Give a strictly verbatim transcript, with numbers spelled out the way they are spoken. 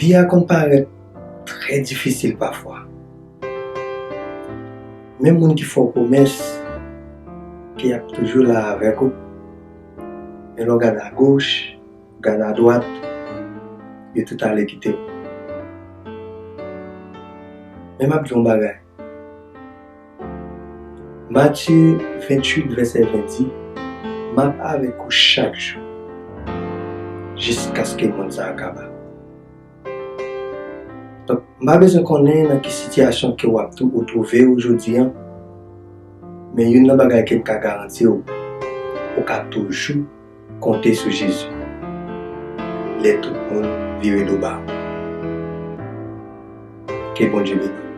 Vi a konn parèt trè difisil pafwa. Menm moun ki fè w pwomès ke y ap toujou la avèk ou, men lè w gade agoch, gade adwat, yo tout ale kite w. Men m ap di w yon bagay. Matye venntuit, vèsè ven di, "M ap avèk ou chak jou, jiskaske mond sa a kaba." Donk, m pa bezwen konnen nan ki sitiyasyon ke w ap tou-, ou twouve w jodi a, men youn nan bagay ke m ka garanti w, ou ka toujou konte sou Jezi lè tout moun vire do ba w. Ke Bondye beni w.